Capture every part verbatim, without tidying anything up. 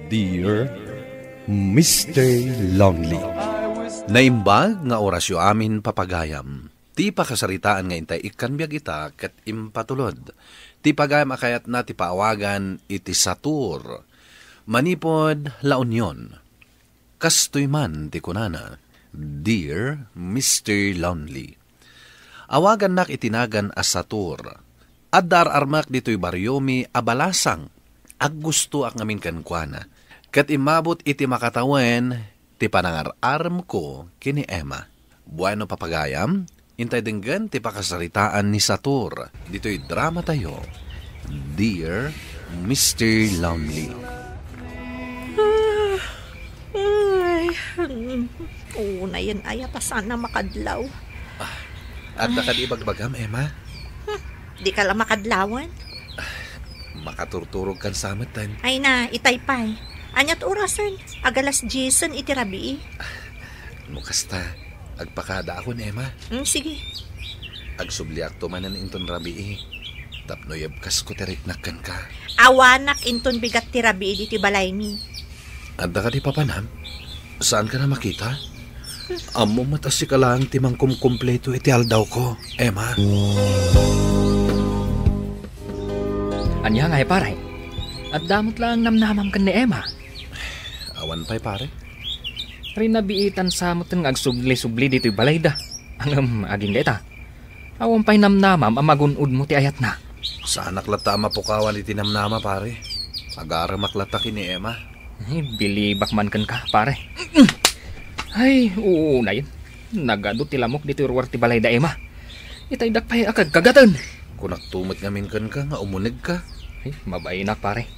Dear Mister Lonely. Naimbag nga orasyo amin, papagayam. Ti pakasaritaan nga intay ikkan biag ita ket impatulod. Ti pagayam a kayatna ti paawagan iti Satur. Manipud La Union. Kastoy man ti kunana, "Dear Mister Lonely, awagannak iti nagan a Satur. Adda ar-armak ditoy bariomi a balasang. Aggustoak ngamin kenkuana. Ket immabut iti makatawen ti panangar-aremko ken ni Emma." Bueno, papagayam, intay denggen ti pakasaritaan ni Satur ditoy drama tayo, Dear Mister Lonely. Ah, ay, mm, unayen aya ta sana makadlaw. Ah, adda kadi ibagbagam, Emma? Hmm, di ka la makadlawan? Makaturturog kan sa metten. Ay na, itay pay. Aniat orasen? Agalas diesen iti rabii. No kasta, agpakadaakon, Emma. Mm, sige. Agsubliakto manen inton rabii. Tapno yebkasko ti riknak kenka. Awanak inton bigat ti rabii ditoy balaymi. Adda kadi papanam? Saanka a makita? Ammom met a sika laeng ti mangkumkumpleto iti aldawko, Emma. Ania ngay, pare? Adda met laeng namnamam ken ni Emma? Awan pay, pare. Rinabiitan sa metten nga agsubli-subli ditoy balayda. Ngem agingga ita. Awan pay namnamam a magun-odmo ti ayatna. Saanak latta a mapukawan iti namnama, pare. Agaremak latta ken ni Emma. Ay, bilibak man kenka, pare. Ay, unayen. Nagadu ti lamok ditoy ruar ti balayda, Emma. Itaydak pay a kagkagaten. Kunakto met ngamin kenka nga umunegka. Ay, mabainak, pare.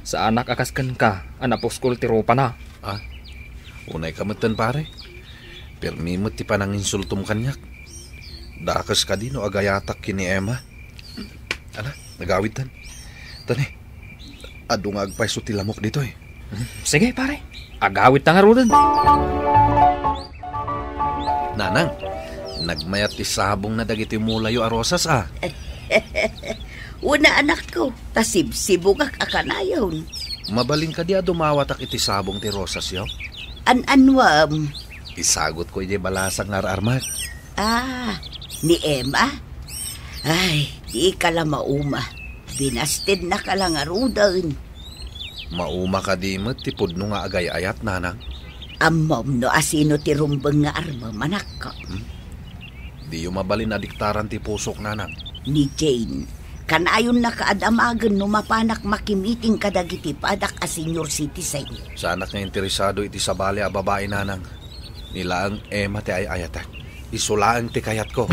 Saanak a kas kenka a napuskol ti rupana. Ah, unayka metten, pare. Permi met ti pananginsultom kaniak. Dakes kadi no agayatak ken ni Emma. Ala, nagawidtan. Tani, adu nga agpayso ti lamok ditoy. Sige, pare. Agawidta ngaruden. Nanang, nagmayat ti sabongna dagiti mulayo a rosas, a. Una, anakko, ta sibsibugak a kanayon. Mabalin kadi a dumawatak iti sabong ti rosasyo? An-anuam? Isagutko idiay balasang nga ar-armak. Ah, ni Emma? Ay, di ka la mauma. Binastedna ka la ngaruden. Mauma kadi met ti pudno nga agay-ayat, nanang? Ammom no asino ti rumbeng nga armem, anakko. Hmm? Diyo mabalin a diktaran ti pusok, nanang. Ni Jane, kanayonna ka a damagen no mapanak makimiting kadagiti padak a senior citizen. Saanak nga interesado iti sabali a babai, nanang. Ni laeng Emma ti ay-ayatek. Isu laeng ti kayatko.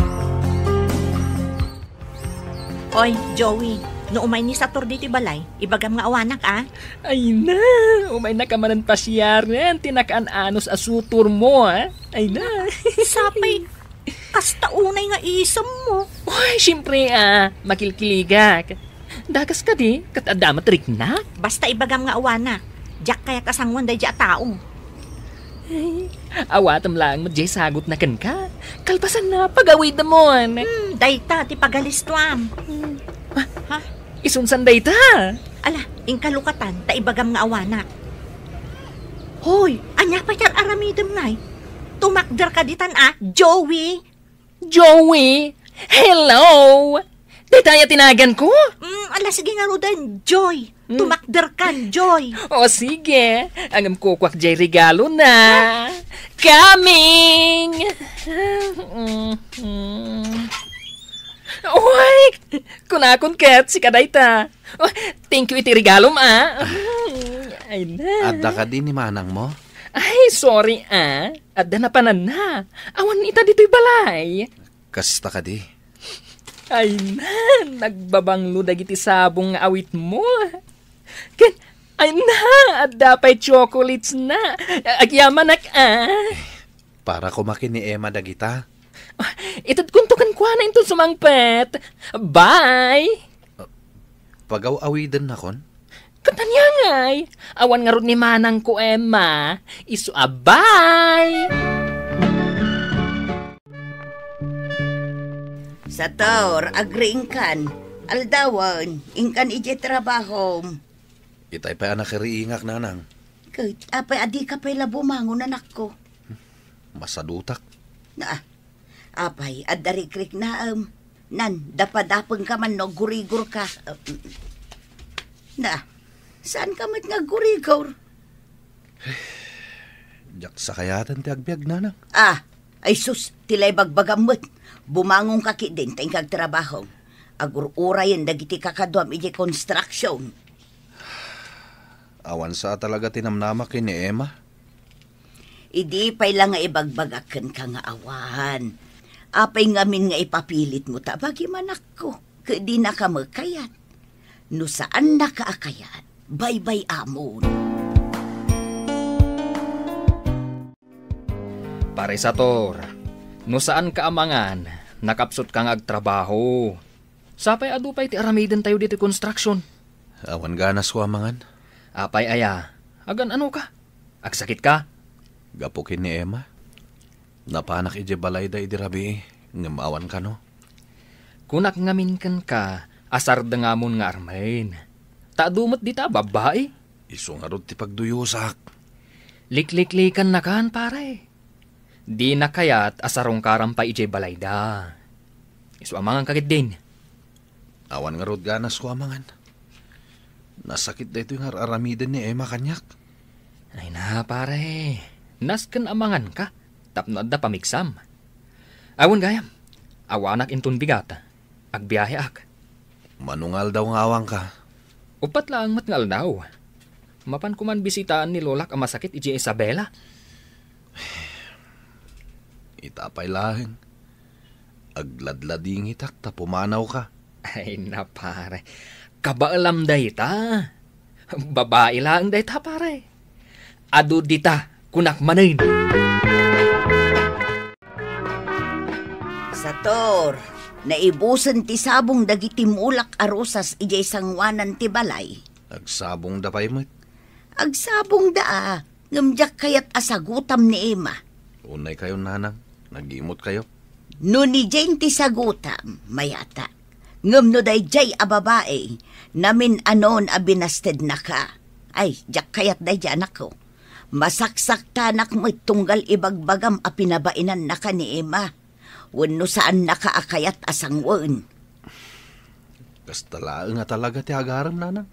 Oy, Joey, no umay ni Satur ditoy balay, ibagam nga awanak, a? Ay na, umaynak manen pasiaren ti nakaan-anos a sutormo, a? Ay na. Sapay, kasta unay nga isemmo. Oy, siempre, a, makilkiligak. Dakes kadi, ket adda met riknak? Basta ibagam nga awanak, diak kayat a sangoen daydiay a tao. Ay, awatem laeng met diay sagutna kenka. Kalpasanna, pagawidemon. Hmm, dayta ti pagalistuam. Hmm. Ah, ha? Isunsan dayta? Ala, inka lukatan, ta ibagam nga awanak. Hoy, ania pay ti ar-aramidem ngay? Tumakder ka ditan, a, Joey? Joey? Hello? Dayta aya ti naganko? Mm, ala, sige ngaruden, Joy. Mm. Tumakderkan, Joy. O, sige. Ngem kukuak diay regalona. Coming! Mm, mm. Uy! Kunakon ket, sika dayta. Oh, thank you iti regalom, a. Ay na. Adda kadi ni manangmo? Ay, sorry, a. Adda napananna. Awan ita ditoy balay. Kasta kadi? Ay na, nagbabanglo dagiti sabong nga awitmo. Ken, ay na, adda pay chocolates na. Agyamanak, a. Para koma ken ni Emma dagita. Ah, itedkonto kenkuana inton sumangpet. Bye! Pagaw-awidennakon? Ket ania ngay? Awan ngarud ni manangko, Emma. Isu a bye! Sator, agriingkan. Aldawen, inkan idiay trabahom. Itay pay a nakariingak, nanang. Ket apay a dika pay la bumangon, anakko? Masadutak. Na, apay, adda rikriknaem. Nan, dapadapengka man no aggurigorka. Na, saanka met nga aggurigor? Diak sakayaten ti agbiag, nanang. Ah, ay sus, ti la ibagbagam met. Bumangonka ketdin ta inka agtrabaho. Agur-urayen dagiti kakaduam idiay construction. Awan sa a talaga ti namnama ken ni Emma. Idi pay la nga ibagbagak kenka nga awan. Apay ngamin nga ipapilitmo ta abagim, anakko, ket dinaka met kayat? No saannaka a kayat, baybay-amon. Pare Sator, no saanka a mangan, nakapsutka nga agtrabaho. Sapay adu pay ti aramidentayo ditoy construction. Awan ganasko a mangan. Apay aya, agan-anoka? Agsakitka? Gapu ken ni Emma. Napanak idiay balayda idi rabii, ngem awan kano. Kunak ngamin kenka a sardengamon nga armen. Ta adu met dita a babbai. Isu ngarud ti pagduyosak. Likliklikannakan, pare. Dina kayat a sarungkaram pay idiay balayda. Isu a manganka ketdin. Awan ngarud ganasko a mangan. Nasakit daytoy nga ar-aramiden ni Emma kaniak. Ay na, pare. Nasken a manganka tapno adda pamigsam. Awan gayam. Awanak inton bigat. Agbiaheak. Mano nga aldaw nga awanka? Uppat laeng met nga aldaw. Mapanko man bisitaan ni lolak a masakit idiay Isabela. Ita pay laeng. Agladladingitak ta pumanawka. Ay na, pare. Kabaelam dayta. Babai laeng dayta, pare. Adu dita, kunak manen. Sator, naibusen ti sabong dagiti mulak a rosas idiay sangoanan ti balay. Agsabongda pay met. Agsabongda a, ngem diak kayat a sagutam ni Emma. Unay kayo, nanang. Nagimot kayo. No ni Jane ti sagutam, mayata. Ngem no daydiay a babai, namin-anon a binastednaka. Ay, diak kayat daydiay, anakko. Masaksaktanak met tunggal ibagbagam a pinabainannaka ni Emma. Wenno saannaka a kayat a sangoen. Kasta laeng a talaga ti agarem, nanang.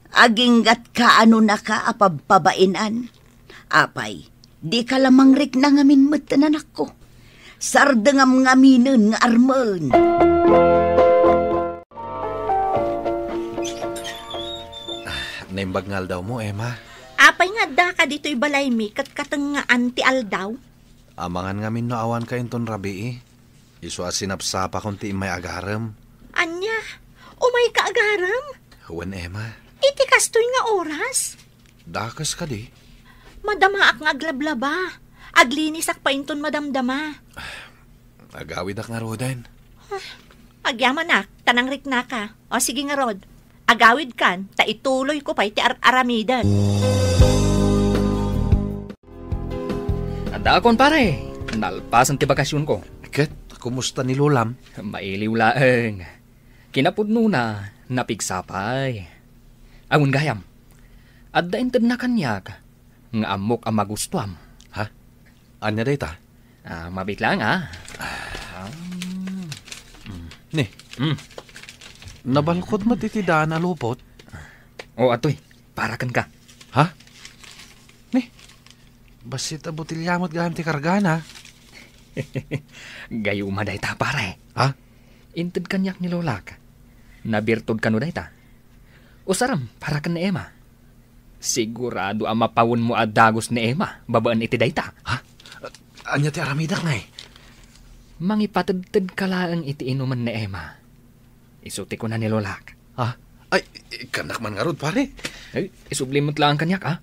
Aginggatka a nunaka a pabpabainan. Apay, dika la mangrikna ngamin metten, anakko. Sardengam ngaminen nga armen. Naimbag nga aldawmo, Emma. Apay nga addaka ditoy balaymi ket katengngaan ti aldaw? Amangan ngamin no awanka inton rabii. Isu a sinapsapakon ti immay agarem. Ania? Umayka agarem? Wen, Emma. Iti kastoy nga oras? Dakes kadi? Madamaak nga aglablaba. Aglinisak pay inton madamdama. Agawidak ngaruden. Ah, agyamanak, ta nangriknaka. O, sige ngarud. Agawidkan, ta ituloyko pay ti ar-aramiden. Addaakon, pare. Nalpasen ti bakasionko. Ket, kumusta ni lolam? Mailiw laeng. Kinapudnona, napigsa pay. Awan gayam. Adda intedna kaniak nga ammok a magustuam. Ha? Ania dayta? Ah, mabit lang, ah. Ah. Ni, Hmm. Nabalkod met iti daan a lupot. O, atoy, para kenka. Ha? Ni, bassit a botelya met gayam ti kargana. Gayuma dayta, pare. Ha? Inted kaniak ni lolak. Nabirtod kano dayta. Usarem para ken ni Emma. Sigurado a mapawenmo a dagus ni Emma babaen iti dayta. Ha? Ania ti aramidak, ngay? Mangipatedtedka laeng iti inumen ni Emma. Isu ti kuna ni lolak. Ha? Ay, ikkannak man ngarud, pare. Ay, isubli met laeng kaniak, a.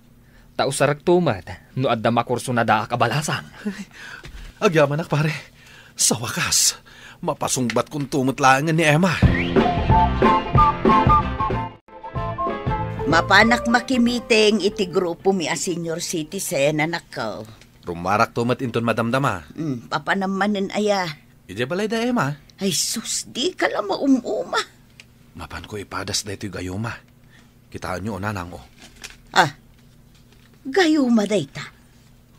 Ta usarekto met no adda makursunadaak a balasang. Agyamanak, pare. Sa wakas, mapasungbatkonto met laengen ni Emma. Mapanak makimiting iti grupomi a senior citizen, anakko. Rumarakto met inton madamdama. Hmm, papanam manen aya? Idiay balay da Emma. Ay sus, dika la maum-uma. Mapanko ipadas daytoy gayuma. Kitaenyo, nanang, o. Ah, gayuma dayta.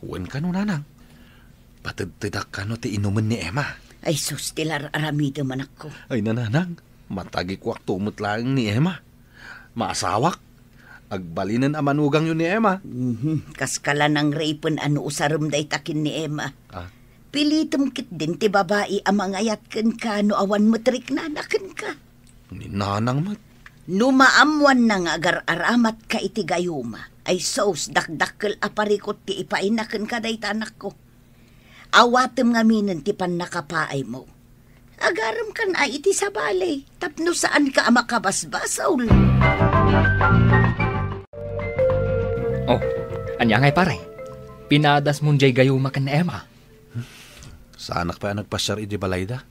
Wen kano, nanang. Patedtedak kano ti inumen ni Emma. Ay sus, ti lar-aramidem, anakko. Ay, nanang, matagikuakto met laeng ni Emma. Maasawak. Agbalinen a manugangyo ni Emma. Mhm, kas ka la nang raipen a no usarem dayta ken ni Emma. Ah. Pilitem ketdin ti babai a mangayat kenka no awan met riknana kenka. Ni nanang met. No maammoanna nga agar-aramatka iti gayuma, ay sus, dakdakkel a parikut ti ipaayna kenka dayta, anakko. Awatem ngaminen ti pannakapaaymo. Agaremkan a iti sabali tapno saanka a makabasbasol. Oh, ania ngay, pare? Pinadasmon jay gayuma ken ni Emma? Saanak pay a nagpasiar iti balayda.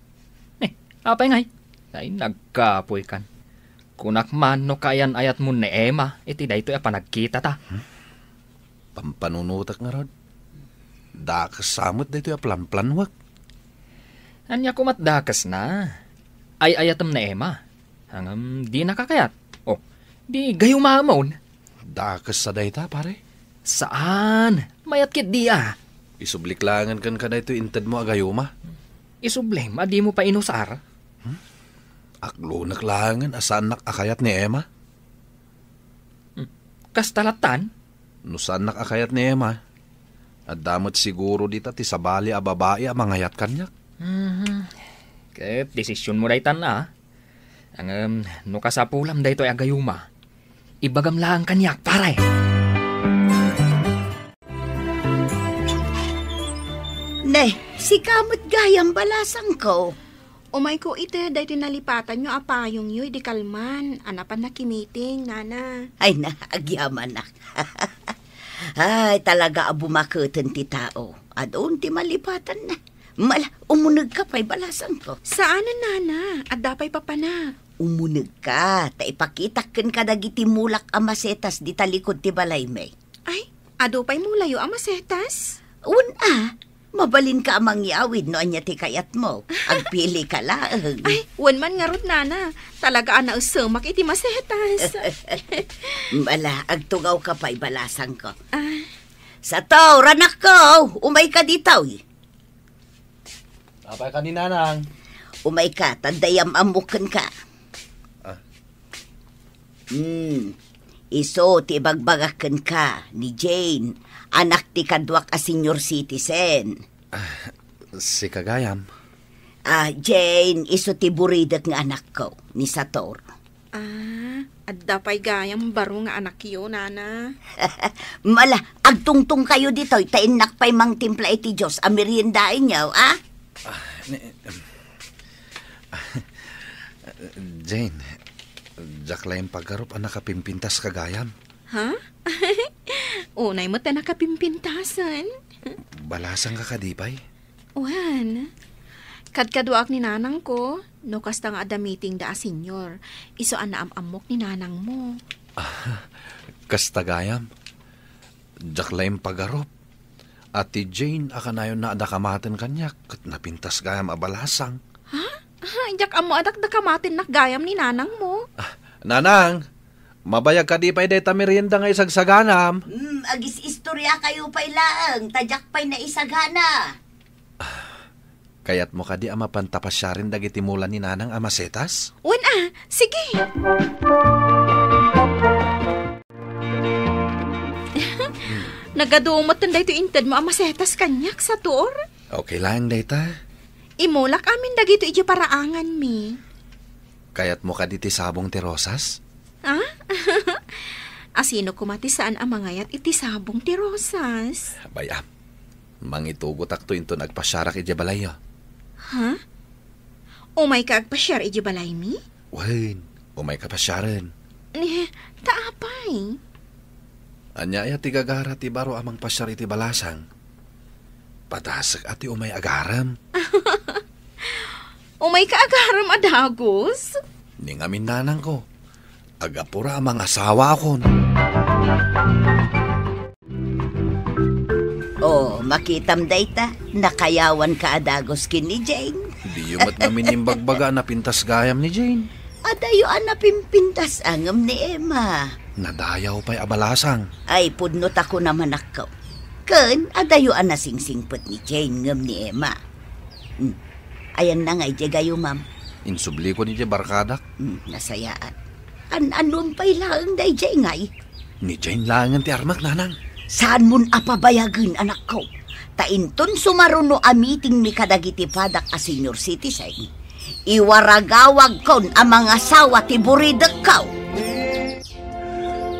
Eh, apay ngay? Ay, nagkapoykan. Kunak man no kaayan-ayatmon ni Emma iti daytoy a panagkitata. Hmm? Pampanunotek ngarud. Dakes sa met daytoy a planplanwek. Ania komat dakesna? Ay-ayatem ni Emma. Ngem dinaka kayat. Oh, di gayumaemon. Dakes sa dayta, pare? Saan. Mayat ketdi a. Isublik laengen kenka daytoy intedmo a gayuma. Isublem a dimo pay inusar? Hmm? Aklonek laengen a saannak a kayat ni Emma? Hmm. Kasta lattan? No saannak a kayat ni Emma, adda met siguro dita ti sabali a babai a mangayat kaniak. Mhm. Ket desisionmo daytan a. Ngem, no kasapulam daytoy a gayuma, ibagam laeng kaniak, pare. Ne, sika met gayam, balasangko. Umayko iti daytoy nalipatanyo a payongyo idi kalman a napan nakimiting, nana. Ay na, agyamanak. Ay, talaga a bumaketen ti tao. Adun ti malipatanna. Mala, umunegka pay, balasangko. Saanen, nana. Adda pay papanak. Umunegka, ta ipakitak kenka dagiti mulak a masetas dita likud ti balaymi. Ay, adu pay mulayo a masetas? Wen a, mabalinka a mangyawid no ania ti kayatmo. Agpilika laeng. Ay, wen man ngarud, nana. Talaga a naesemak iti masetas. Mala, agtungawka pay, balasangko. Ah. Sator, anakko, umayka ditoy. Apay ka ni nanang? Umayka, ta dayam ammok kenka. Ah. Hmm. Isu ti ibagbagak kenka ni Jane, anak ti kaduak a senior citizen. Ah, sika gayam? Ah, Jane, isu ti buridek nga anakko, ni Sator. Ah, adda pay gayam baro nga anakyo, nana. Mala, agtungtongkayo ditoy, ta innak pay mangtimpla iti Dios a meriendaenyo, a? Ah, ni, Jane, diak laeng pagarup a nakapimpintas ka gayam. Ha? Unay met a nakapimpintasen. Balasangka kadi pay? Wen, kadkaduaak ni nanangko, no kasta nga adda meetingda a senior, isu a naam-ammok ni nanangmo. Ah, kasta gayam. Diak laeng pagarup a ti Jane a kanayonna a dakamaten kaniak ket napintas gayam a balasang. Ha? Diak ammo a dakdakamatennak gayam ni nanangmo. Ah, nanang, mabayag kadi pay dayta merienda nga isagsaganam? Hmm, agis-istoriakayo pay laeng, ta diak pay naisagana. Kayatmo kadi a mapanta pasiaren dagiti mula ni nanang a masetas? Wen a, sige. Nagadu metten daytoy intedmo a masetas kaniak, Sator. Okay laeng dayta. Imulak amin dagitoy idiay paraanganmi. Kayatmo kadi ti sabong ti rosas? Ah? Asino koma ti saan a mangayat iti sabong ti rosas? Bay-am, mangitugotakto inton agpasiarak idiay balayyo. Ha? Umayka agpasiar idiay balaymi? Wen, umayka pasiaren. Ni, ta apay? Ania aya ti gagara ti baro a mangpasiar iti balasang? Padasek a ti umay agarem. Umayka agarem a dagus? Ni ngamin nanangko, agapura a mangasawaakon. Oh, makitam dayta, nakayawanka a dagus ken ni Jane. Diyo met ngamin imbagbaga a napintas gayam ni Jane. Adayo a napimpintas ngem ni Emma. Nadayaw pay a balasang. Ay, pudno ta kunam, anakko. Ken adayo a nasingsingpet ni Jane ngem ni Emma. Hmm. Ayanna nga idiay gayumam? Insubliko ni Jane barkadak. Hmm, nasayaat. An-anuem pay laeng daydiay ngay? Ni Jane laengen ti armak, nanang. Saanmon a pabayagen, anakko. Ta inton sumaruno a meetingmi kadagiti padak a senior citizen, iwaragawagkon a mangasawa ti buridekko.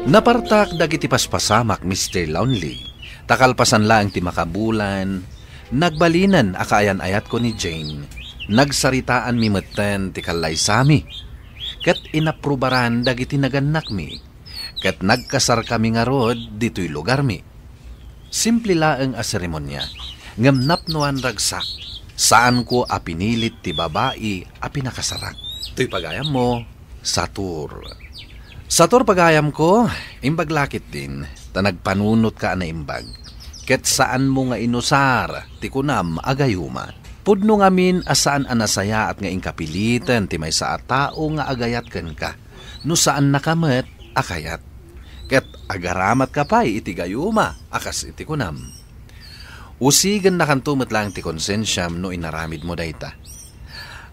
Napartak dagiti paspasamak, Mister Lonely, ta kalpasan laeng ti makabulan, nagbalinen a kaayan-ayatko ni Jane. Nagsaritaanmi metten ti kallaysami, ket inaprubaran dagiti nagannakmi, ket nagkasarkami ngarud ditoy lugarmi. Simple laeng a seremonia, ngem napnoan ragsak. Saanko a pinilit ti babai a pinakasarak. Toy pagayammo, Satur. Satur, pagayamko, imbag la ketdin, ta nagpanunotka a naimbag. Ket saanmo nga inusar ti kunam a gayuma. Pudno ngamin a saan a nasayaat nga inkapiliten ti maysa a tao nga agayat kenka, no saannaka met a kayat. Ket agaramatka pay iti gayuma a kas iti kunam. Usigennakanto met laeng ti konsensiam no inaramidmo dayta.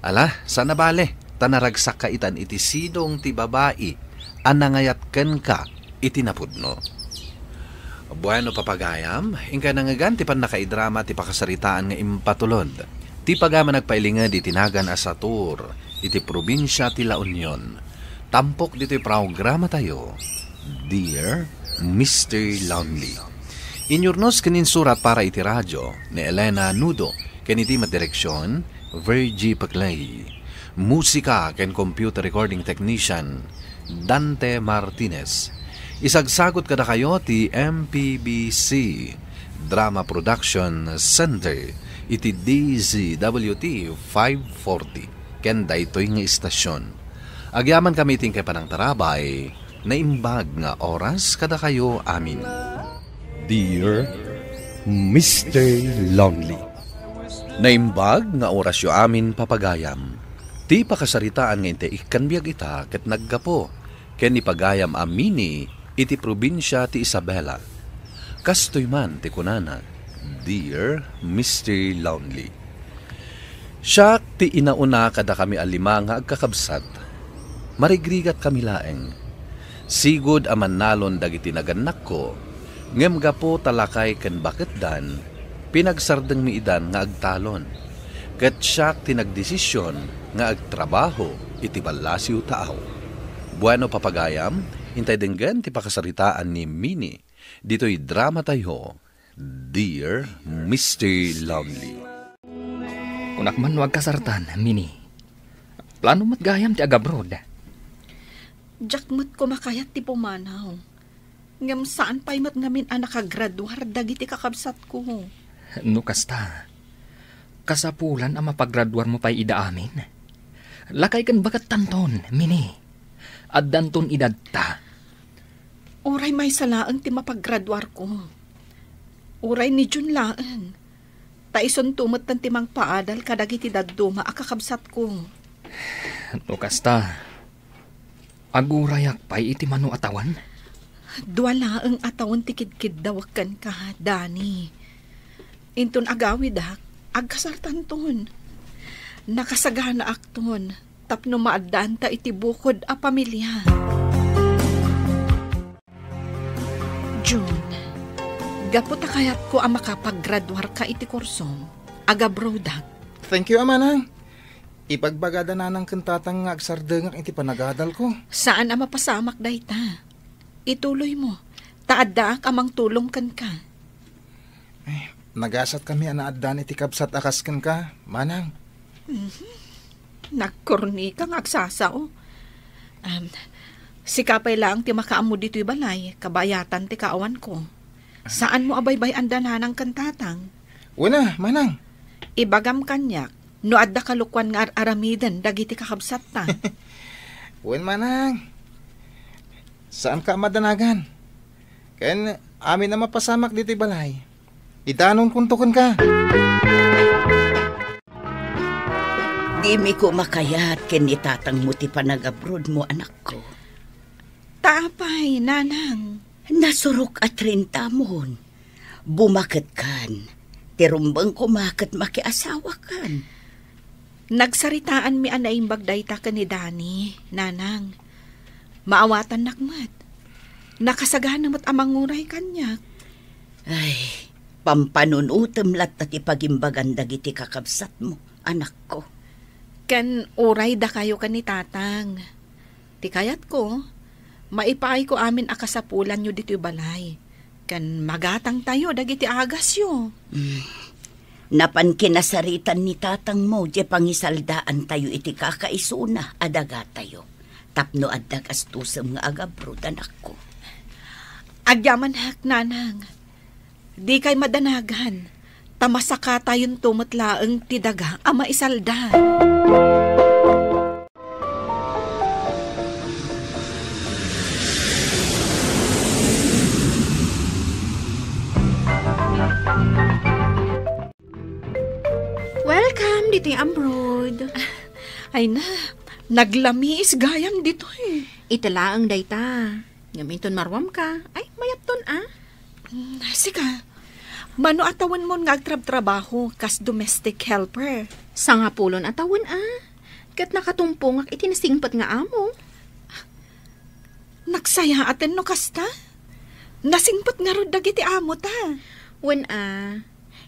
Ala, saan a bale, ta naragsakka itan iti sidong ti babai a nangayat kenka iti napudno. Bueno, papagayam, inkay nangngegan ti pannakaidrama ti pakasaritaan nga impatulod ti pagayam a nagpailinged iti nagan a Satur iti probinsia ti La Union. Tampok ditoy programatayo, Dear Mister Lonely. Inyurnos ken insurat para iti radio ni Elena Nudo ken iti met direksion, Virgie Peclay. Musika ken computer recording technician, Dante Martinez. Isagsagot kadakayo ti M P B C Drama Production Center iti D Z W T five forty ken daytoy nga istasyon. Agyamankami iti inkay panangtarabay, naimbag nga oras kadakayo amin. Dear Mister Lonely. Naimbag nga orasyo amin, papagayam. Ti pakasaritaan nga intay ikkan biag ita ket naggapu ken ni pagayam a Mini iti probinsia ti Isabela. Kastoy man ti kunana, Dear Mister Lonely. Siak ti inauna kadakami a lima nga agkakabsat. Marigrigatkami laeng. Sigud a mannalon dagiti nagannakko, ngem gapu ta lakay ken baketdan, pinagsardengmi idan nga agtalon. Ket siak ti nagdesision nga agtrabaho iti ballasiw taaw. Bueno, papagayam, intay denggen ti pakasaritaan ni Mini ditoy dramatayo, Dear Mister Lonely. Kunak man no agkasartan, Mini. Plano met gayam ti agabroad. Diak met koma kayat ti pumanaw. Ngem saan pay met ngamin a nakagraduar dagiti kakabsatko. No kasta, kasapulan a mapagraduarmo pay ida amin. Lakay ken bakettanton, Mini. Addanton idadta. Uray maysa laeng ti mapagraduarko. Uray ni June laeng. Ta isunto metten ti mangpaadal kadagiti dadduma a kakabsatko. No kasta, agurayak pay iti mano a tawen? Dua laeng a tawen ti kidkiddawek kenka, Dani. Inton agawidak, agkasartanton. Nakasaganaakton tapno maaddaanta iti bukod a pamilia. June, gapu ta kayatko a makapagraduarka iti kursom, agabroadak. Thank you, a manang. Ibagbagada nanang ken tatang nga agsardengak iti panagadalko. Saan a mapasamak dayta. Ituloymo, ta addaak a mangtulong kenka. Eh, nagasatkami a naaddan iti kabsat a kas kenka, manang. Mhm. Nagkornika nga agsasao. Am, sika pay laeng ti makaammo ditoy balay, kabayatan ti kaawanko. Saanmo a baybay-an da nanang ken tatang? Wen a, manang. Ibagam kaniak no adda kalukuan nga ar-aramiden dagiti kakabsatta. Wen, manang. Saanka a madanagan. Ken amin a mapasamak ditoy balay, idanonkonto kenka. Dimi koma kayat ken ni tatangmo ti panagabroadmo, anakko. Ta Apay, nanang? Nasurok a trenta mon. Bumaketkan. Ti rumbeng koma ket makiasawakan. Nagsaritaanmi a naimbag dayta ken ni Dani, nanang. Maawatannak met. Nakasagana met a manguray kaniak. Ay, pampanunotem latta ti pagimbagan dagiti kakabsatmo, anakko. Ken uray dakayo ken ni tatang. Ti kayatko, maipaayko amin a kasapulanyo ditoy balay. Ken magatangtayo dagiti agasyo. Mm. Napan kinasaritan ni tatangmo diay pangisaldaantayo iti kakaisuna a dagatayo. Tapno adda gastosem nga agabro, anakko. Agyamanak, nanang. Dikay madanagan, ta masakatayonto met laeng ti daga a maisalda. Welcome ditoy abroad. Ay na, naglamiis gayam ditoy. Ita laeng dayta. Ngem inton maruamka, ay, mayatton a. Mm, sika, mano a tawenmon nga agtrabtrabaho kas domestic helper? Sangapulon a tawen a. Ket nakatumpongak iti nasingpet nga amo. Nagsayaaten no kasta? Nasingpet ngarud dagiti amota. Wen a,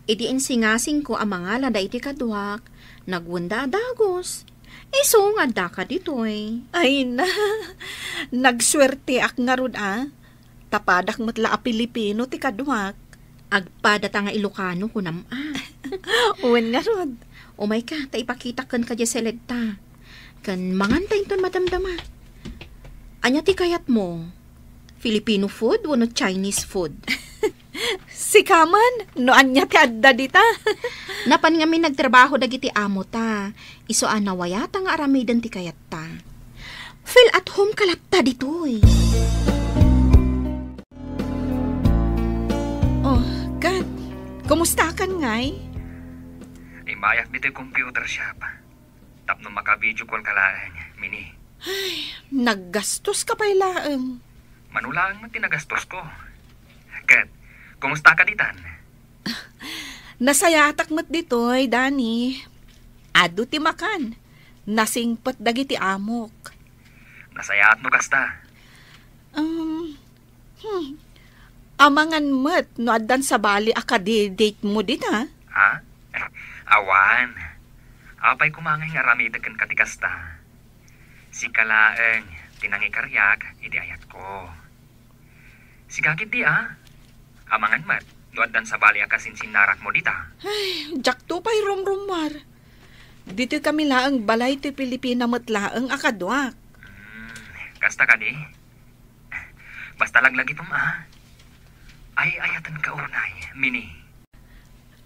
idi insingasingko a mangalada iti kaduak, nagwenda a dagus. Isu nga addaka ditoy. Ay na, nagsuerteak ngarud a. Ta padak met la a Pilipino ti kaduak. Agpadata nga Ilocano, kunam a. Wen ngarud. Umayka, ta ipakitak kenka diay seledta. Ken manganta inton madamdama. Ania ti kayatmo? Filipino food wenno Chinese food? Sika man, no ania ti adda dita? Napan ngamin nagtrabaho dagiti amota. Isu a nawayata nga aramiden ti kayatta. Feel at home ka latta ditoy. Oh, Kat, kumustakan ngay? Immayak ditoy computer shop. Tapno maka-video call ka laeng, Mini. Ay, naggastoska pay laeng. Mano laeng met ti nagastosko. Ket, kumusta ka ditan? Nasayaatak met ditoy, Dani. Adu ti makan. Nasingpet dagiti amok. Nasayaat no kasta. Um, Hmm. Amangan met no addan sabali a kadi-date mo dita? Ha? Awan. Apay koma ngay nga aramidek kenka ti kasta? Sika laeng ti nangikariak iti ayatko. Sika ketdi a. Amangan met no addan sabali a kasinsinnarak mo dita? Ay, diakto pay rumrumuar. Ditoy kami laeng balay ti Pilipina met laeng a kaduak. Hmm, kasta kadi? Basta laglagitem a. Ay-ayatenka unay, Mini.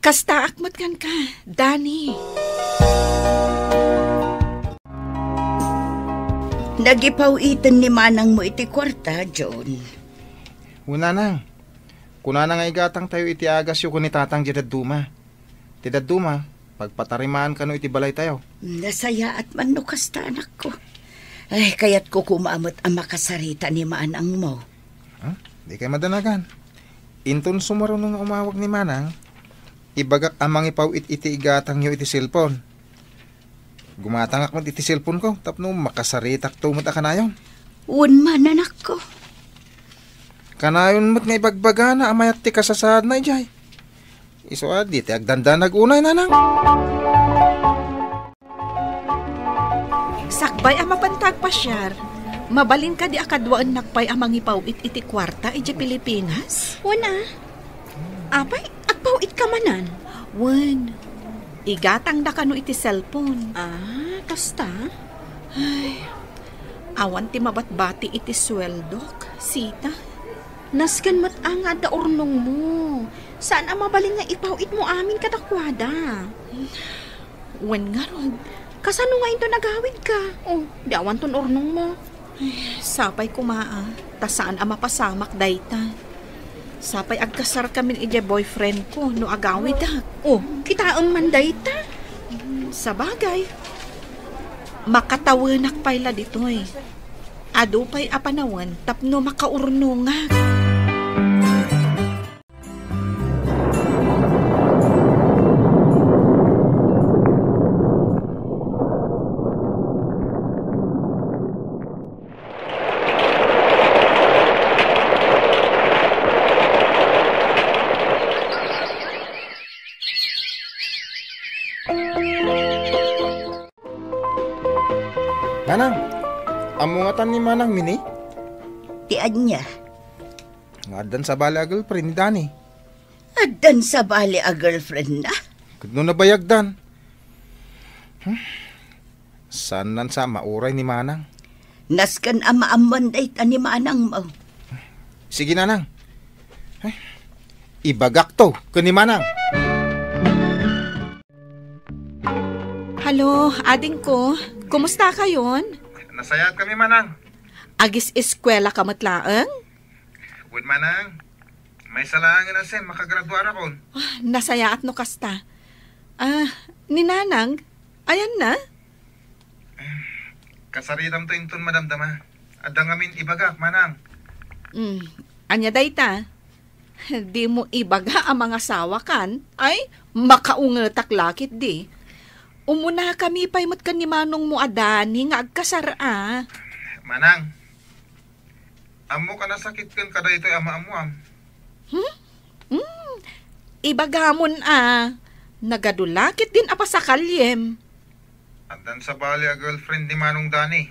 Kastaak met kenka, Dani. Nagipaw-iten ni manangmo iti kuarta, John. Wen, nanang. Kunana nga igatangtayo iti agasyo ken ni tatang diay dadduma. Ti dadduma, pagpatarimaan kano iti balaytayo. Nasayaat man no kasta, anakko. Ay, kayatko koma met a makasarita ni manangmo. Ha? Dikay madanagan. Inton sumaruno nga umawag ni manang, ibagak a mangipaw-it iti igatangyo iti cellphone. Gumatangak met iti cellphone ko tapno makasaritakto met a kanayon. Wen man, anakko. Kanayon met nga ibagbagana a mayat ti kasasaadna idiay. Isu a, dita agdandanag unay, nanang. Sakbay a mapanta agpasiar, mabalin kadi a kaduaennak pay a mangipaw-it iti kuarta idiay Pilipinas? Wen a. Apay, agpaw-itka manen? Wen, igatangda kano iti cellphone. Ah, kasta? Ay, awan ti mabatbati iti sueldok, sita. Nasken met a nga adda urnongmo. Saan a mabalin nga ipaw-itmo amin kadakuada. Wen ngarud. Kasano nga inton agawidka? Oh, di awanton urnongmo. Ay, sapay koma a, ta saan a mapasamak dayta. Sapay agkasarkamin idiay boyfriend ko no agawidak. Oh, kitaem man dayta. Sabagay, makatawenak pay la ditoy. Adu pay a panawen tapno makaurnongak. Nanang, ammo ngatan ni Manang Mini? Ti ania? Nga addan sabali a girlfriend ni Dani. Addan sabali a girlfriend na? Ket no nabayagdan? Hmm. Saan nan sa mauray ni Manang? Nasken a maammoan dayta ni Manang mo. Sige, Nanang. Ay, ibagak to ken ni Manang. Hello, adingko. Kumusta kayon? Nasayaat kami, Manang. Agis-eskwela ka met laeng? Wen, Manang. Maysa laengen a sem, makagraduarakon. Ah, nasayaat no kasta. Ah, ni Nanang, ayanna? Kasaritamto inton madamdama. Adda ngamin ibagak, Manang. Hmm, ania dayta? Dimo ibaga a mangasawakan? Ay, makaungetak la ketdi. Umunakami pay met ken ni manongmo a Dani nga agkasar a. Manang, ammok a nasakitken kadaytoy a maammoam. Hmm? Hmm. Ibagamon a. Nagadu la ketdin a pasakalyem. Addan sabali a girlfriend ni Manong Dani.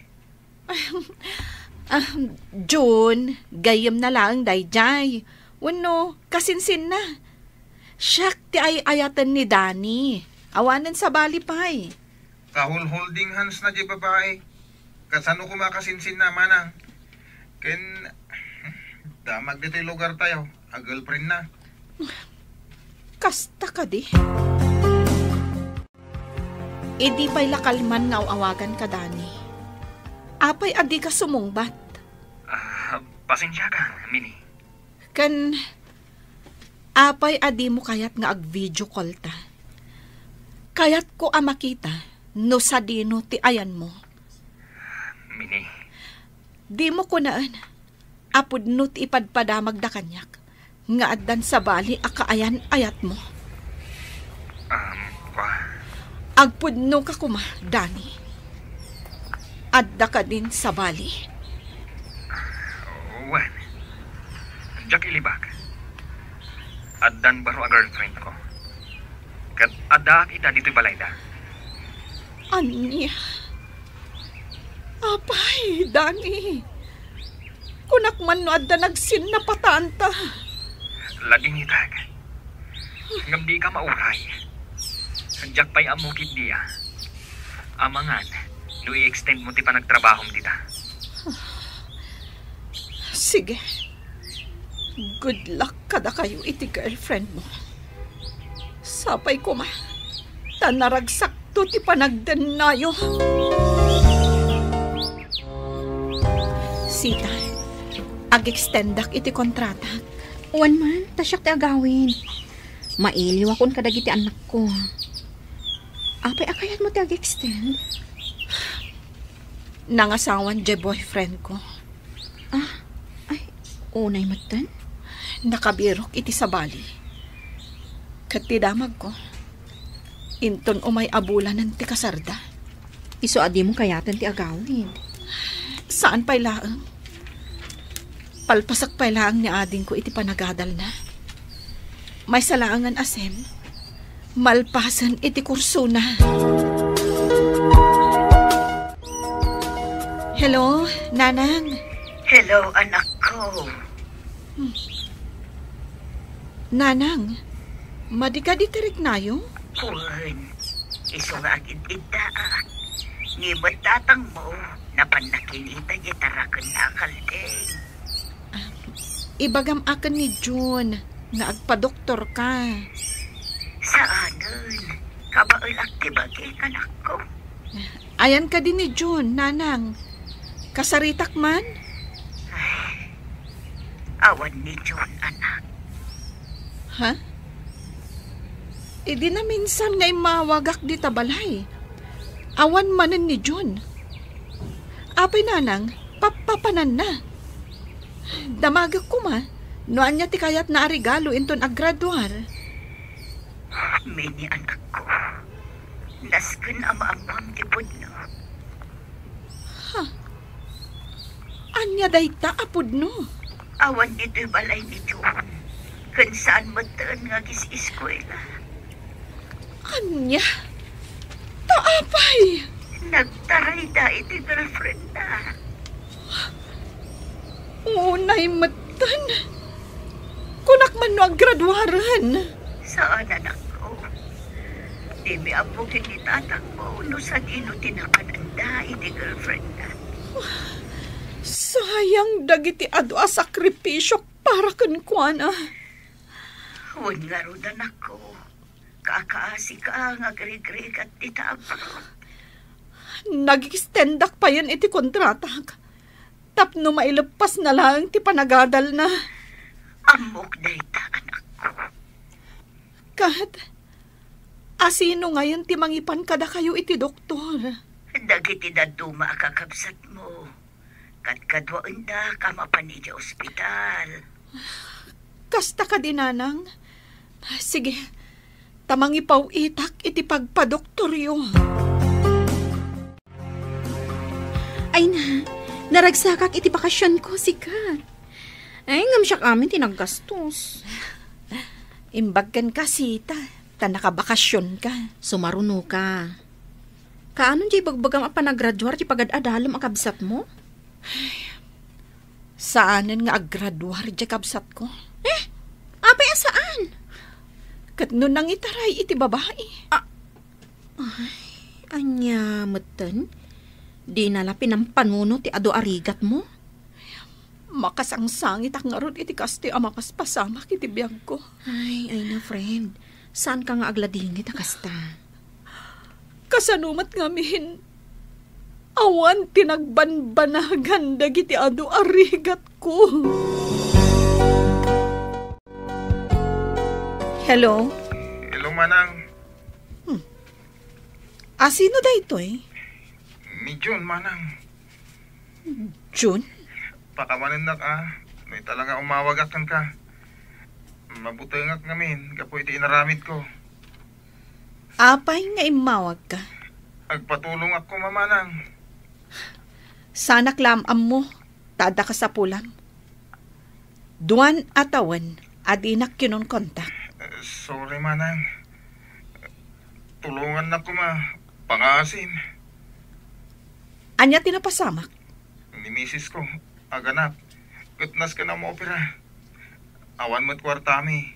Ah, Jun, gayyemna laeng daydiay. Wenno, kasinsinna. Siak ti ay-ayaten ni Dani. Awanen sabali pay. Kahulholding hands na di babai. Kasano koma kasinsinna, Manang? Ken, damag ditoy lugar tayo, a girlfriend na. Kasta kadi? Idi pay la kalman nga aw-awagan ka, Dani. Apay a dika sumungbat? Ah, pasensia ka, Mini. Ken, apay a dimo kayat nga ag-video call ta? Kayatko a makita no sadino ti ayanmo. Mini. Dimo kunaen a pudno ti ipadpadamagda kaniak nga addan sabali a kaayan-ayatmo. Um, kwa. Agpudno ka koma, Dani. Adda kadin sabali? Wen, diak ilibak. Addan baro a girlfriend ko. Ket addaak ita ditoy balayda. Ania? Apay, Dani. Kunak man no adda nagsinnapataanta. Ladingitek. Ngem dika mauray. Diak pay ammo ketdi a. Amangan no i-extend mo ti panagtrabahom dita. Sige. Good luck kadakayo iti girlfriend mo. Sapay koma, ta naragsakto ti panagdennayo. Sita, ag-extendak iti kontratak. Wen man, ta siak ti agawid. Mailiwakon kadagiti annakko. Apay a kayatmo ti ag-extend? Nangasawan diay boyfriend ko. Ah, ay, unay metten? Nakabirok iti sabali. Ket ti damagko, inton umay a bulanen ti kasarda. Isu a dimo kayaten ti agawid. Saan pay laeng. Palpasak pay laeng ni adingko iti panagadalna. Maysa laengen a sem, malpasen iti kursona. Hello, Nanang. Hello, anakko. Nanang, madi kadi ti riknayo? Wen, isu nga agid-iddaak. Ni met tatangmo, napan nakinita diay taraken a kaldeng. Ah, ibagam aken ni Jun nga agpadoktor ka. Saanen, kabaelak ti bagik, anakko. Ayan kadi ni Jun, Nanang. Kasaritak man? Ay, awan ni Jun, anak. Ha? Idi naminsan nga immawagak dita balay. Awan manen ni Jun. Apay, Nanang, Pappapananna. Damagek koma no ania ti kayatna a regalo inton aggraduar. Mini, anakko, nasken a maammoam ti pudno. Ha? Ania dayta a pudno? Awan ditoy balay ni June, ken saan metten nga agis-eskuela. Ania? Ta apay? Nagtarayda iti girlfriendna. Unay metten. Kunak man no aggraduaren. Saan, anakko. Dimi ammo ken ni tatangmo no sadino ti nakananda iti girlfriendna. Sayang dagiti adu a sakripisiok para kenkuana. Wen ngarud, anakko, kakaasika nga agrigrigat dita abroad. Nag-extendak payen iti kontratak tapno maileppasna laeng ti panagadalna. Ammok dayta, anakko. Ket, asino ngayen ti mangipan kadakayo iti doktor? Dagiti dadduma a kakabsatmo. Kadkaduaendak a mapan iti ospital. Kasta kadi, nanang? Sige, ta mangipaw-itak iti pagpadoktoryo. Ay na, naragsakak iti bakasionko, sika. Ay, ngem siak amin ti naggastos. Imbag kenka, Sita, ta nakabakasionka. Sumarunoka. Kaano diay ibagbagam a panagraduar ti pagad-adalem a kabsatmo? Saanen nga aggraduar diay kabsatko. Eh, apay a saan? Ket no nangitaray iti babai. Ah, ay, ania metten? Dina la pinampanunot ti adu a rigatmo? Makasangsangitak ngarud iti kastoy a mapaspasamak iti biagko. Ay, ay na, friend. Saanka nga agladingit a kasta. Kasano met ngamin, awan ti nagbanbanagan dagiti adu a rigatko. Hello? Hello, manang. Hmm. Asino daytoy? Ni June, manang. June? Pakawanennak a, no ita la nga umawagak kenka. Mabutengak ngamin gapu iti inaramidko. Apay nga immawagka? Agpatulongak koma, manang. Saanak la am-ammo, ta adda kasapulam. Duan a tawen a dinak kinonkontak. Eh, sorry, manang. Tulongannak koma, pangaasim. Ania ti napasamak? Ni misisko, aganak, ket nasken a maopera. Awan met kuartami.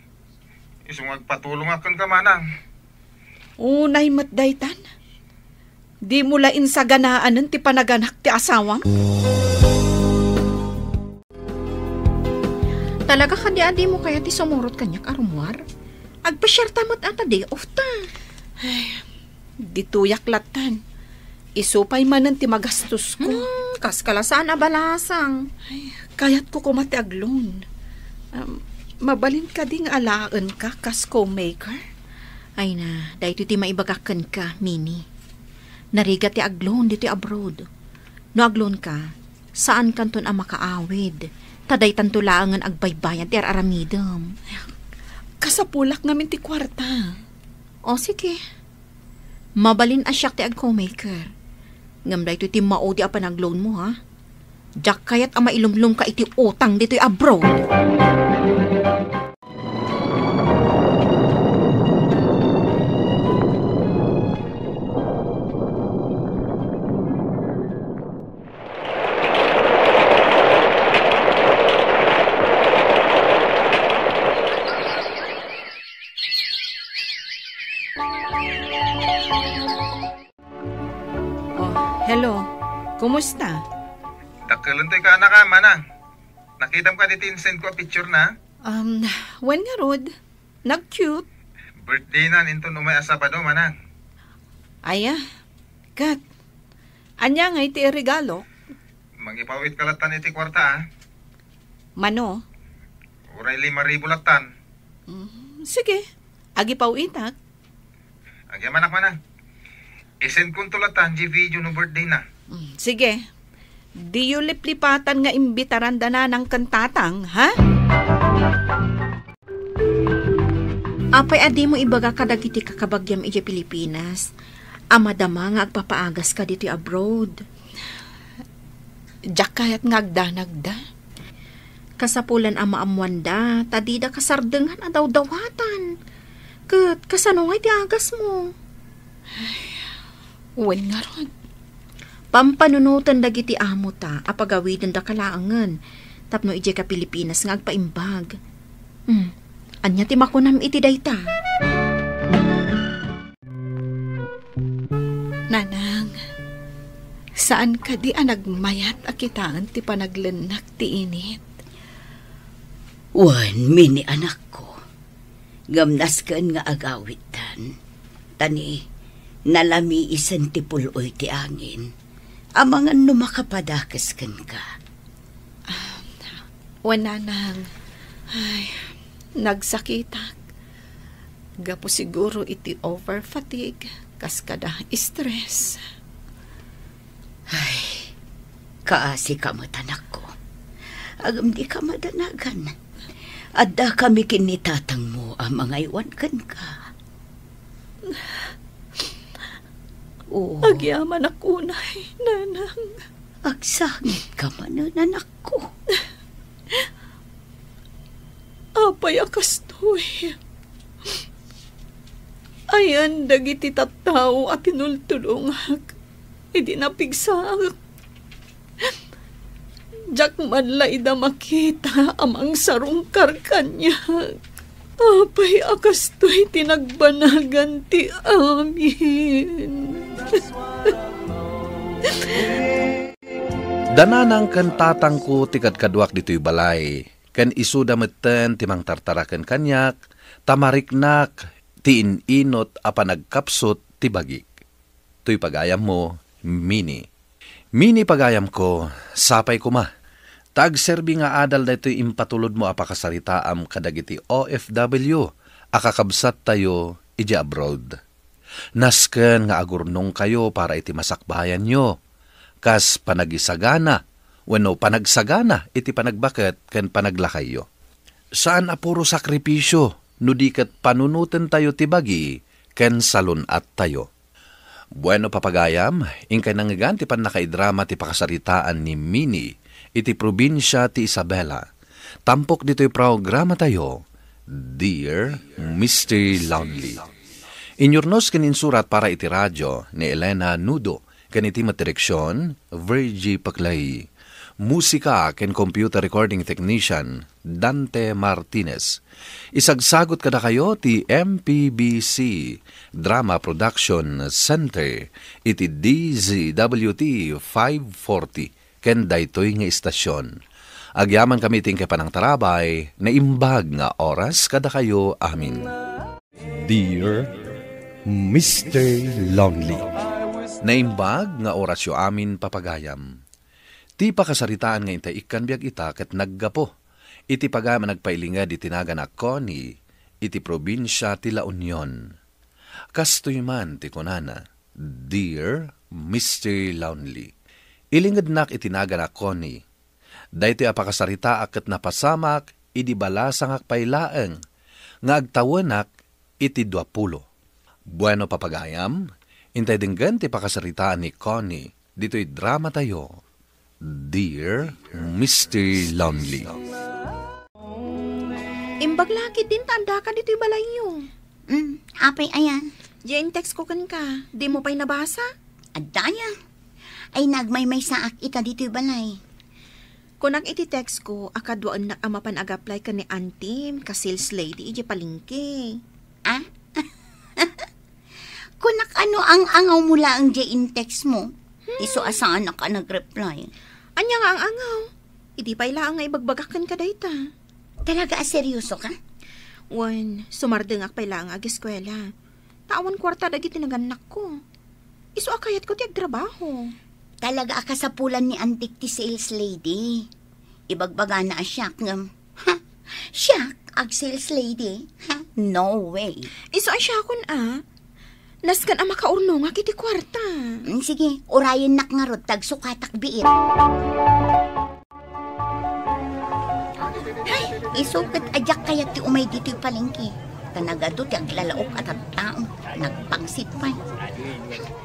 Isu nga agpatulongak kenka, manang. Unay met daytan. Dimo la insaganaanen ti panaganak ti asawam? Talaga kadi a dimo kayat ti sumurot kaniak a rummuar? Agpasiarta met a ta day off ta. Ay, ditoyak lattan. Isu pay manen ti magastosko. Hmm, kaska la saan a balasang. Ay, kayatko koma ti agloan. Um, mabalin kadi nga alaenka kas co-maker? Ay na, daytoy ti maibagak kenka, Mini. Narigat ti agloan ditoy abroad. No agloanka, saankanton a makaawid, ta daytanto laengen agbaybayad ti ar-aramidem. Kasapulak ngamin ti kuarta. O, sige. Mabalin a siak ti ag-co-maker. Ngem daytoy ti maudi a panagloanmo, ha? Diak kayat a mailumlomka iti utang ditoy abroad. Oh, hello. Kumusta? Dakkelentayo ka, anak, a, manang. Nakitam kadi ti insend ko a picture na? Um, wen ngarud, nag-cute. Birthday na inton umay a Sabado, manang. Aya, ket, ania ngay ti iregalo? Mangipaw-it ka lattan iti kuarta, a. Mano? Uray lima ribu lattan. Mm, sige, agipaw-itak. Agyamanak, manang. Isend konto lattan diay video no birthday na. Mm, sige. Diyo liplipatan nga imbitaran da nanang ken tatang, ha? Apay a dimo ibaga kadagiti kakabagiam idiay Pilipinas a madama nga agpapaagaska ditoy abroad? Diak kayat nga agdanagda. Kasapulan a maammoanda, ta dida kasardengan a dawdawatan. Ket kasano ngay ti agasmo? Wen ngarud. Pampanunoten dagiti amota a pagawidendaka laengen tapno idiayka Pilipinas nga agpaimbag. Hmm, ania ti makunam iti dayta? Nanang, saan kadi a nagmayat a kitaen ti panaglennak ti init? Wen, Mini, anakko. Ngem nasken nga agawidtan. Ta ni, nalamiisen ti pul-oy ti angin. Amangan no makapadakes kenka. Ah, wen, Nanang. Ay, nagsakitak. Gapu siguro iti over fatigue, kas kada stress. Ay, kaasika met, anakko. Ngem dika madanagan. Addakami ken ni tatangmo a mangaywan kenka. Oh. Agyamanak unay, Nanang. Agsangitka manen, anakko. Apay a kastoy? Ayan dagiti tattao a tinultulongak idi napigsaak. Diak man la ida makita a mangsarungkar kaniak. Apay a kastoy ti nagbanagan ti amin? Da nanang ken tatangko ti kadkaduak ditoy balay, ken isuda metten ti mangtartaraken kaniak, ta mariknak ti in-inut a panagkapsut ti bagik. Toy pagayammo, Mini. Mini, pagayamko, sapay koma ta agserbi nga adal daytoy impatulodmo a pakasaritaam kadagiti O F W a kakabsattayo idiay abroad. Nasken nga agurnongkayo para iti masakbayanyo, kas panagisagana wenno panagsagana iti panagbaket ken panaglakayyo. Saan a puro sakripisio no di ket panunotentayo ti bagi ken salun-attayo. Bueno, papagayam, inkay nangngegan ti pannakaidrama ti pakasaritaan ni Mini iti probinsia ti Isabela. Tampok ditoy programatayo, Dear Mister Lonely. Inyurnos ken insurat para iti radio ni Elena Nudo, ken iti met direksion, Virgie Paclay. Musika ken computer recording technician, Dante Martinez. Isagsagut kadakayo ti M P B C Drama Production Center iti D Z W T five forty ken daytoy nga istasion. Agyamankami iti inkay panangtarabay, naimbag nga oras kadakayo amin. Dear Mister Lonely. Naimbag nga orasyo amin, papagayam. Ti pakasaritaan nga intay ikkan biag ita ket naggapu iti pagayam a nagpailinged iti nagan a Connie iti probinsia ti La Union. Kastoy man ti kunana, Dear Mister Lonely, ilingednak iti nagan a Connie. Daytoy a pakasaritaak ket napasamak idi balasangak pay laeng nga agtawenak iti duapulo. Bueno, papagayam, intay denggen ti pakasaritaan ni Connie ditoy dramatayo, Dear Mister Lonely. Imbag la ketdin ta addaka ditoy balayyo. Mm, apay aya? Diay in-text ko kenka, dimo pay nabasa? Adda aya? Ay, nagmaymaysaak ita ditoy balay. Kunak iti text ko a kaduaennak a mapan ag-apply ken ni Antim kas sales lady idiay palengke. Ah? Kunak, ano ang-angawmo laeng diay in-text mo? Hmm. Isu a saanak a nag-reply. Ania nga ang-angaw? Idi pay laeng nga ibagbagak kenka dayta. Talaga a seryoso ka? Wen, sumardengak pay laeng ageskuela. Ta awan kuarta dagiti nagannakko. Isu a kayatko ti agtrabaho. Talaga a kasapulan ni Antik ti sales lady. Ibagbagana a siak ngem, ha? Siak ag sales lady? Ha? No way. Isu a siakon a. Nasken a makaurnongak iti kuarta. Mm, sige, urayennak ngarud ta agsukatak biit. Ay, isu ket a diak kayat ti umay ditoy palengke. Ta nagadu ti aglalaok a tattao, nagpangsit pay.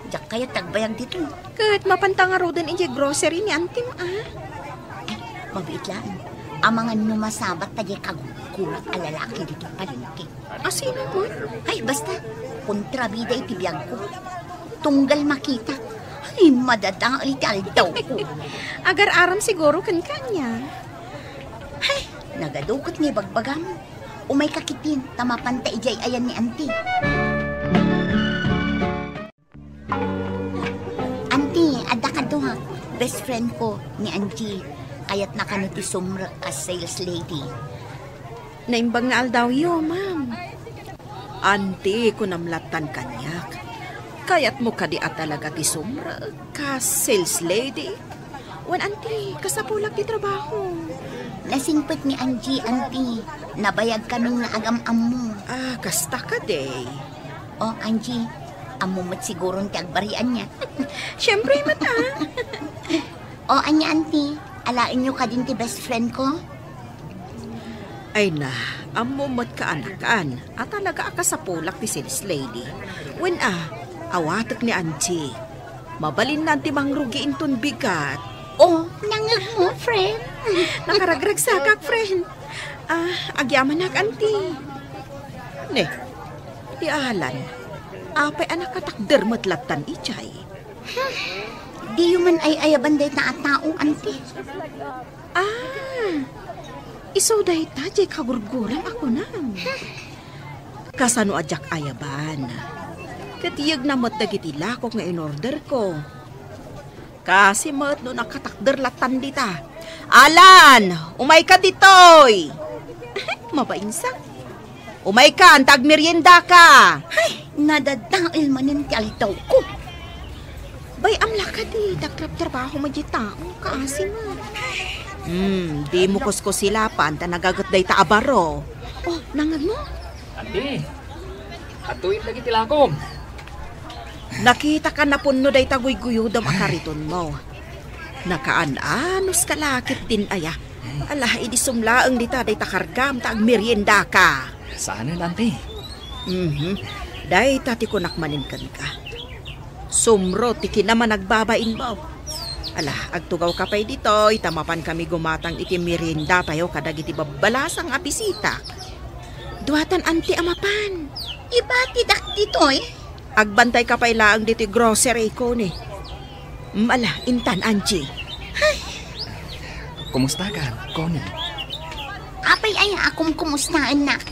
Diak kayat ti agbayag ditoy. Ket mapanta ngaruden idiay grocery ni antim, a? Ay, mabiit laeng. Amangan no masabat ta diay kagurgurak a lalaki ditoy palengke. A, sino man? Ay, basta, kontrabida iti biagko. Tunggal makita, ay, madadael ti aldawko. Agar-aram siguro kenka ania. Ay, nagadu ket nga ibagbagam. Umayka ketdin, ta mapanta idiay ayan ni Auntie. Auntie, adda kadu, ha? Best friend ko, ni Angie. Kayatna kano ti sumrek a sales lady. Naimbag nga aldawyo, ma'am. Auntie, kunam lattan kaniak. Kayatmo kadi a talaga ti sumrek a sales lady? Wen, Auntie, kasapulak ti trabaho. Nasingpet ni Angie, Auntie. Nabayag kami nga agam-ammo. Ah, kasta kadi. O, Angie, ammo met siguron ti agbarianna. Siempre met, a. O, ania, Auntie? Alaenyo kadin ti best friend ko? Ay na, ammo met kaanakan a talaga a kasapulak ti sales lady. Wen a, awatek ni Angie. Mabalinnan ti mangrugi inton bigat. O, nangngegmo, friend. Nakaragragsakak, friend. Ah, agyamanak, Auntie. Ne, ti Alan, apay a nakatakder met lattan idiay? Diyo man ay-ayaban dayta a tao, Auntie? Ah, isu dayta diay kagurguram a kunam. Kasano a diak ayaban? Ket yegna met dagiti lakok nga inorderko. Kaasi met no nakatakder lattan dita. Alan, umayka ditoy! Mabainsa. Umaykan, ta agmeriendaka! Ay, nadadael manen ti aldawko. Bay-am la kadi, dagtrabtrabaho met diay tao, kaasi met. Hmm, dimo kuskusilapan, ta nagaget dayta a baro. O, nangngegmo? Andi, adtoyen dagiti lakom. Nakitaka napunno dayta guyguyodem a karitonmo. Nakaan-anos ka la ketdin aya. Ala, idi sumlaeng dita dayta kargam ta agmeriendaka. Saanen, Auntie. Mhm. Dayta ti kunak manen kenka. Sumro ti kinamanagbabainmo. Ala, agtugawka pay ditoy ta mapankami gumatang iti meriendatayo kadagiti babbalasang a bisitak. Duatan, Auntie, a mapan. Ibatidak ditoy. Agbantayka pay laeng ditoy grocery, Connie. Mm, ala, intan, Angie. Ay. Kumustakan, Connie? Apay aya a kumkumustaennak?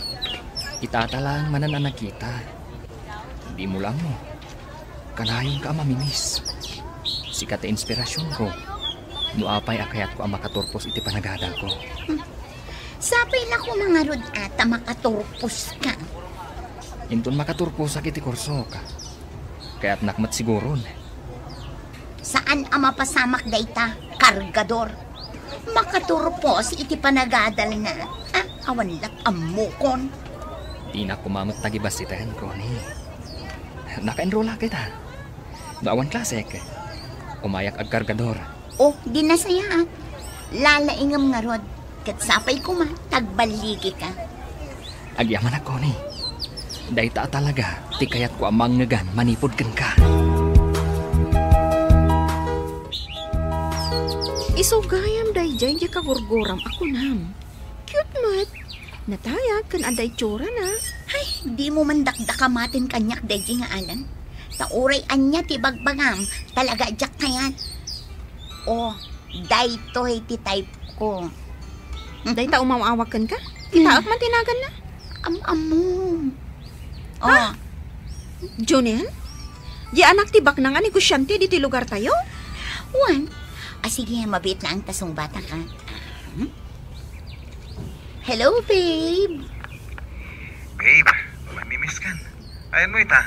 Itata laeng manen a nakita. Dimo la ammo. Kanayonka a mamimiss. Sika ti inspirasionko. No apay a kayatko a makaturpos iti panagadalko. Hmm. Sapay la koma ngarud a ta makaturposka. Inton makaturposak iti kursok, kayatnak met siguron. Saan a mapasamak dayta, kargador. Makaturpos iti panagadalna. Ah, awan lat ammokon. Dinak koma met tagibassiten, Connie. Naka-enrollak ita. No awan klasek, umayak agkargador. O, di nasayaat. Lalaingem ngarud, ket sapay koma ta agballigika. Agyamanak, Connie. Dayta a talaga ti kayatko a mangngegan manipud kenka. Isu gayam daydiay diay kagurguram a kunam. Cute met. Natayag ken adda itsurana. Ay, dimo man dakdakamaten kaniak daydiay nga Alan. Ta uray ania ti bagbagam, talaga a diak kayat. O, daytoy ti type ko. Dayta umaw-awag kenka? Kitaek man ti naganna? Am-ammom. O. Ha? Junel? Di anak ti baknang a negosiante ditoy lugartayo? Wen. A, sige, mabiit laeng ta sungbataka. Hmm? Hello, babe. Babe, mamimiss kan. Ayanmo ita?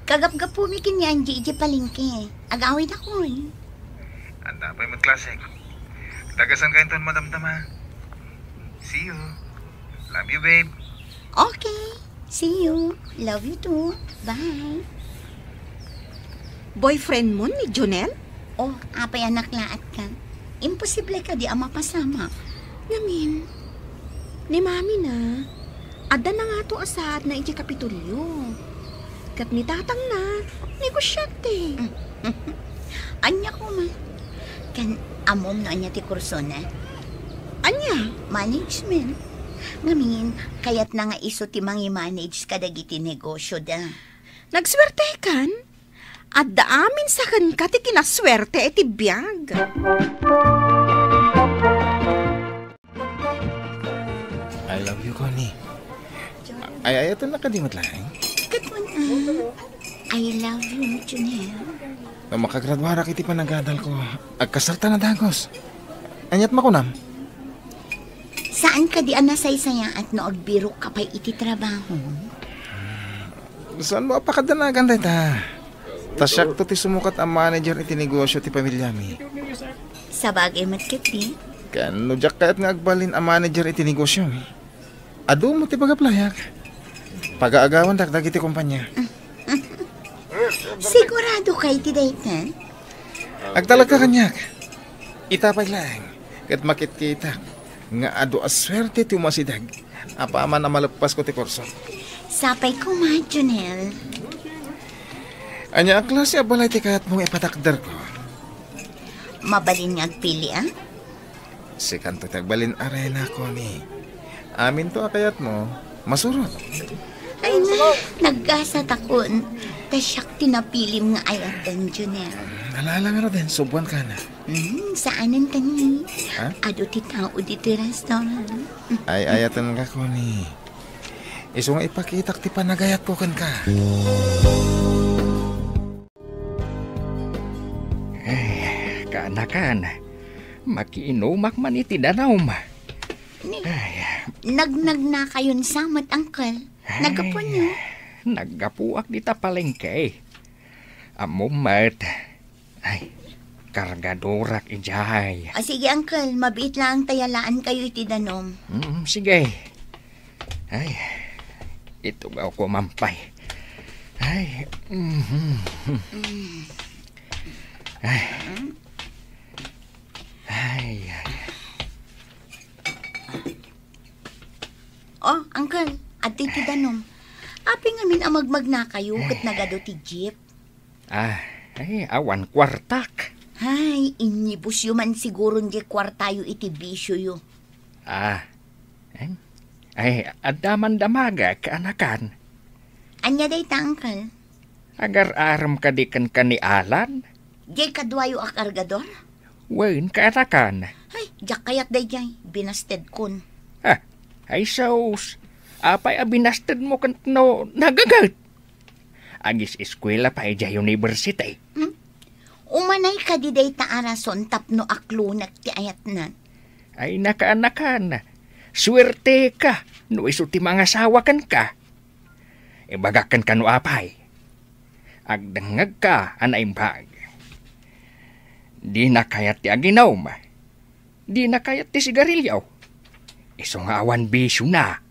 Kagapgapumi ken ni Angie idiay palengke. Agawidakon. Adda pay met klasek. Dagasanka inton madamdama. See you. Love you, babe. Okay. See you. Love you too. Bye. Boyfriend mo ni Jonel? Oh, apay a naklaat ka? Imposible kadi a mapasamak. Ngamin, ni Mami na, adda na ngato a saadna idiay Kapitolyo. Ket ni tatangna, negosyante. Ania koma? Ken ammom no ania ti kursona? Ania? Management. Ngamin, kayatna nga isu ti mangimanage kadagiti negosyoda. Nagsuertekan? Adda amin sa kenka ti kinasuerte iti biag. I love you, Connie. Ay, ayaten na kadi met laeng? Ket man, ah, I love you, Junel. No makagraduarak iti panagadalko, agkasarta na dagus. Aniat makunam? Saan kadi a nasaysayaat no agbirok ka pay iti trabaho? Saan mo a pakadanagan dayta? Ta siakto ti sumukat a manager iti negosyo ti pamilyami. Sabagay met ketdi. Ken no diak kayat nga agbalin a manager iti negosyomi, adu mo ti pagaplayak. Pagaagawandak dagiti kompanya. Sigurado ka iti dayta? Agtalagka kaniak. Ita pay laeng, ket makitkitak nga adu a suerte ti umasideg apaman a maleppasko ti kurso. Sapay koma, Junel. Ania a klase a balay ti kayatmo nga ipatakderko? Mabalin nga agpili, a? Sikanto ti agbalin a reyna, Connie. Aminto a kayatmo, masurot. Ay na, naggasat akon. Ta siak ti napilim nga ayatdan, Junel. Ala, ala ngaruden, subuan ka na. Hmm, saanen kani? Ha? Adu ti tao ditoy restaurant. Ay, ayaten ka, Connie. Isu nga ipakitak ti panagayatko kenka. Ay, kaanakan, makiinumak man iti danum. Ni, ay, nagnagnakayon sa met, Uncle. Ay, naggapuanyo? Naggapuak dita palengke. Ammom met. Ay, kargadorak idiay. Ah, sige, Uncle. Mabiit laeng ta yalaan kayo iti danum. Mm, sige. Ay, itugawko man pay. Ay, mhm. Ay. Ay, ay. Oh, Uncle, adtoy ti danum. Apay ngamin a magmagnakayo ket nagadu ti jeep? Ah, ay, awan kuartak. Ay, inibusyo man siguro diay kuartayo iti bisioyo. Ah, em? Ay, adda man damagek, kaanakan. Ania dayta, Uncle? Agar-arem kadi kenka ni Alan? Diay kaduayo a kargador? Wen, kaanakan. Ay, diak kayat daydiay. Binastedkon. Ah, ay sus. Apay a binastedmo ket no nagaget? Agis-eskuela pay idiay university. Hmm? Umanay kadi dayta a rason tapno aklonek ti ayatna? Ay, nakaanakan. Suerteka no isu ti mangasawa kenka. Ibagak kenka no apay. Agdengngegka a naimbag. Dina kayat ti aginum. Dina kayat ti sigarilio. Isu nga awan bisiona.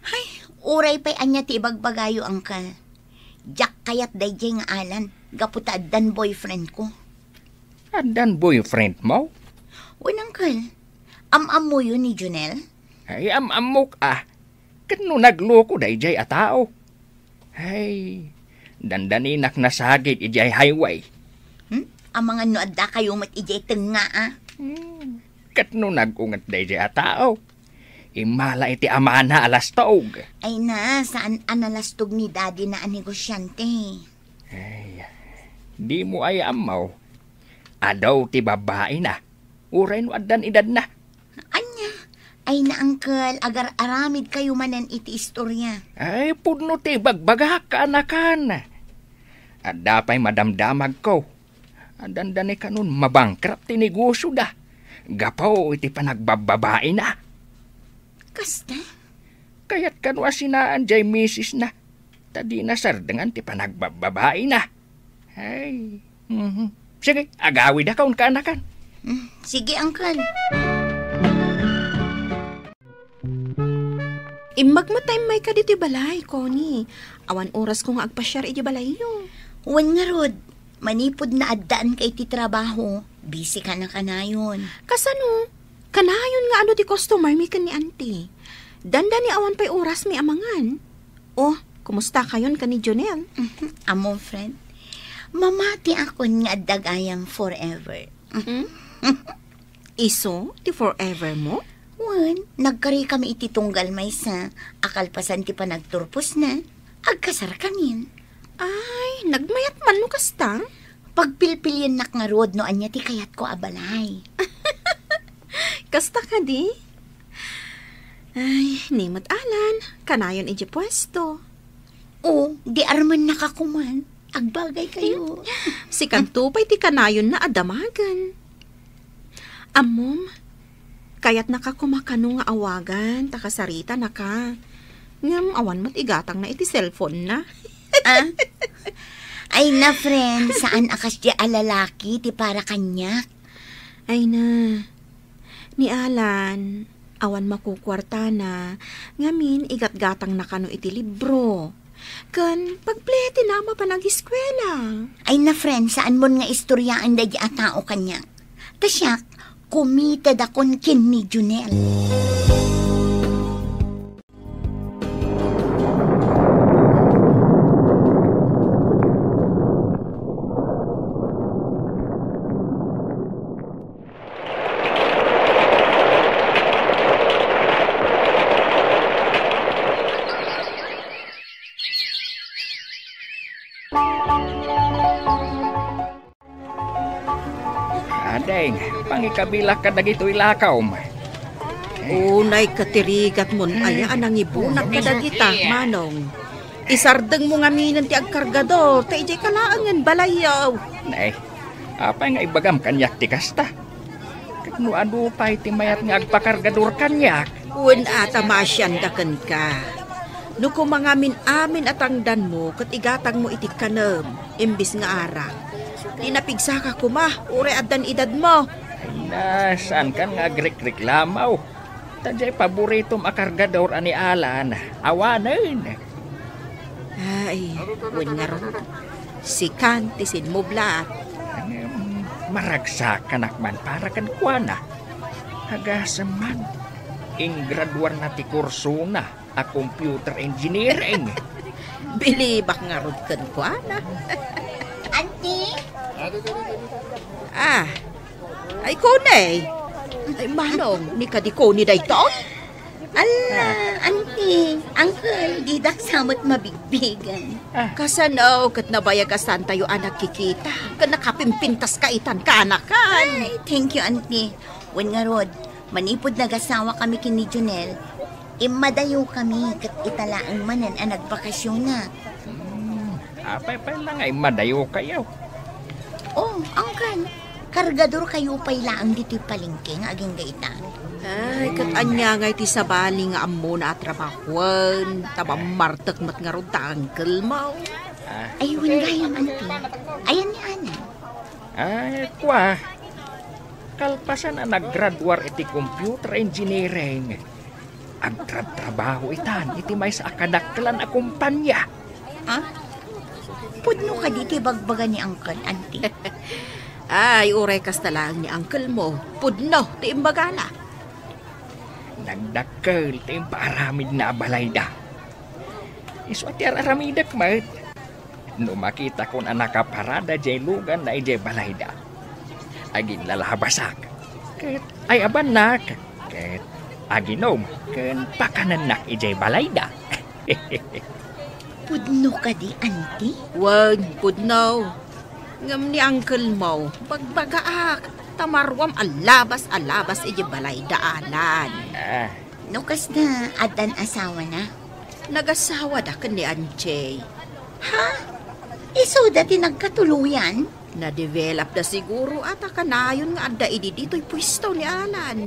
Hay, uray pay ania ti ibagbagayo, Uncle. Diak kayat daydiay nga Alan, gapu ta addan boyfriendko. Addan boyfriendmo? Wen, Uncle. Am-ammoyo ni Junel? Ay, am-ammok a. Ket no nagloko daydiay a tao. Ay, dandaninak nasagid idiay highway. Hmm? Amangan no adda kayo met idiay tengnga, a? Hmm. Ket no nag-unget daydiay a tao, immala iti amana a lastog. Ay na, saan a nalastog ni daddy na a negosyante? Ay, dimo aya ammo. Adu ti babbaina. Uray no addan edadna. Ania? Ay na, Uncle, agar-aramid kayo manen iti istorya. Ay, pudno ti ibagbagak, kaanakan. Adda pay madamdamagko. Dandani kanon mabankrupt ti negosyoda. Gapu iti panagbabbabaina. Kasta? Kayat kano a sinaan diay misisna. Ta dina sardengan ti panagbabbabaina. Ay, mhm. Sige, agawidakon, kaanakan. Mm, sige, Uncle. Immag met ta immayka ditoy balay, Connie. Awan orasko nga agpasiar idiay balayyo. Wen ngarud, manipud naaddaanka iti trabaho, busy ka na kanayon. Kasano? Kanayon nga adu ti customer mi ken ni Auntie. Dandani awan pay oras mi a mangan. Oh, kumusta kayon ken ni Jonel? Amo, friend. Mamatiakon nga adda gayam forever. Hmm? Isu ti forever mo? Wen, nagkari kami iti tunggal maysa a kalpasan ti panagturposna. Agkasar kamin. Ay, nagmayat man no kasta? Pagpilpiliennak ngarud no ania ti kayatko a balay. Kasta kadi? Ay, ni met Alan, kanayon iti puesto. O, di armennaka koman. Agbagay kayo. Sikanto pay ti kanayonna a damagen. Ammom, kayatnaka koma kano nga awagan, ta kasaritanaka. Ngem awan met igatangna iti cellphone-na. Ah? Ay na, friend, saan a kasdiay a lalaki ti para kaniak? Ay na, ni Alan, awan makukuartana, ngamin igatgatangna kano iti libro. Ken pagpletina mapan agiskuela. Ay na, friend, saanmon nga istoriaen daydi a tao kaniak. Ta siak, kumitedakon ken ni Junel. Ading, pangikabilak kadagitoy lakawm. Unay ket ti rigatmon aya a nangibunak kadagita, Manong. Isardengmo ngaminen ti agkargador, ta idiay ka laengen balayyo. Nay, apay nga ibagam kaniak ti kasta? Ket no adu pay ti mayat nga agpakargador kaniak? Wen a, ta maasianda kenka. No koma ngamin amin a tangdanmo ket igatangmo iti kanem, imbes nga arak. Di napigsaka koma, uray addan edadmo. Ay na, saankan nga agrikreklamo. Ta diay paboritom a kargador a ni Alan, awanen. Ay, wen ngarud, sikan ti sinmublat. Ngem, maragsakanak man para kenkuana. Agasem man, ingraduarna ti kursona a computer engineering. Bilibak ngarud kenkuana. Auntie? Ah, ay, Coney. Ay, Manong, ni kadi Coney daytoy? Ala, auntie, uncle, didak sa met mabigbigan. Ah. Kasano ket nabayag a saantayo a nagkikita? Ken nakapimpintas ka itan kaanakan. Ay, thank you, auntie. Wen ngarud, manipud nagasawa kami ken ni Junel, immadayo kami ket ita laeng manen a nagbakasiona. Hmm, apay pay la nga immadayo kayo? Oh, angkan, kargador kayo pay laeng ditoy palengke nga agingga ita. Ay, ket ania ngay ti sabali nga ammona a trabahoen, ta mammartek met ngarud ta uncle mo. Ah. Ay, wen gayam, auntie. Ayan ni Ana. Ay, kua. Kalpasan a naggraduar iti computer engineering, agtrabtrabaho itan iti maysa a kadakkelan a kompania. Ha? Pudno kadi ti bagbaga ni Uncle, Auntie? Ay, uray kasta laeng ni uncle mo, pudno ti imbagana. Nagdakkel ti impaaramidna a balayda. Isu a ti ar-aramidek met. No makitakon a nakaparada diay luganna idiay balayda, aginlalabasak, ket ay-abannak, ket aginom ken pakanennak idiay balayda. Pudno kadi, Auntie? Wen, pudno. Ngem ni uncle mo, bagbagaak, ta maruam a labas a labas idiay balayda, Alan. Ah. No kasta, addan asawana? Nagasawada ken ni Anjay. Ha? Isuda ti nagkatuloyan? Nadevelopda siguro a ta kanayon nga adda idi ditoy puesto ni Alan.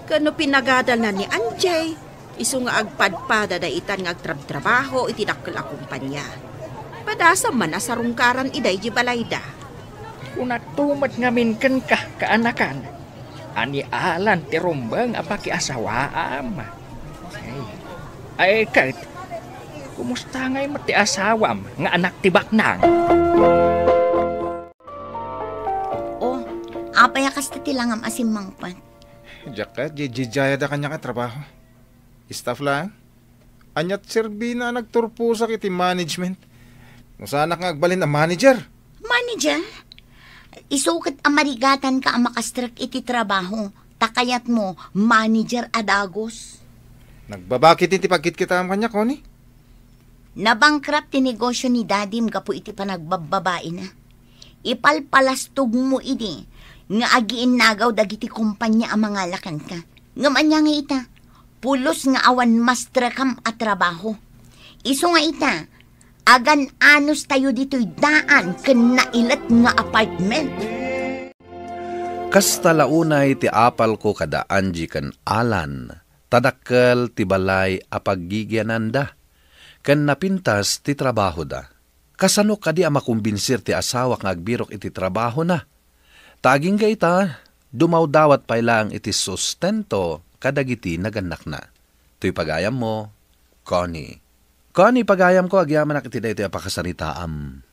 Ken no pinagadalna ni Anjay, isu nga agpadpadada itan nga agtrabtrabaho iti dakkel a kompania. Padasam man a sarungkaran ida idiay balayda. Kunakto met ngamin kenka, kaanakan, a ni Alan ti rumbeng a pakiasawaam. Ay, ay, ket, Kumusta ngay met ti asawam nga anak ti baknang? Oh, apay a kasta ti langam a simmangpet? Diak ket, jijayada kaniak a trabaho. Staff lang. Aniat serbina a nagturposak iti management. No saanak nga agbalin a manager. Manager? Isu ket a marigatanka a makastrek iti trabaho. Ta kayatmo, manager a dagus. Nagbabakit iti pagkitkitam kaniak, Connie. Nabankrupt ti negosio ni Dadim gapu iti panagbababaina. Ipalpalastogmo idi nga agiinnagaw dagiti kompania a mangala kenka. Ngem ania nga ita, pulos nga awan mastrekam a trabaho. Isu nga ita, agan-anos tayo ditoy daan ken nailet nga apartment. Kasta la unay ti apalko kada Angie ken Alan, ta dakkel ti balay a paggigiananda, ken napintas ti trabahoda. Kasano kadi a makumbinsir ti asawak nga agbirok iti trabahona? Ta agingga ita, dumawdawat pay laeng iti sustento kadagiti nagannakna. Toy pagayammo, Connie. Connie, pagayamko, agyamanak iti daytoy a pakasaritaam.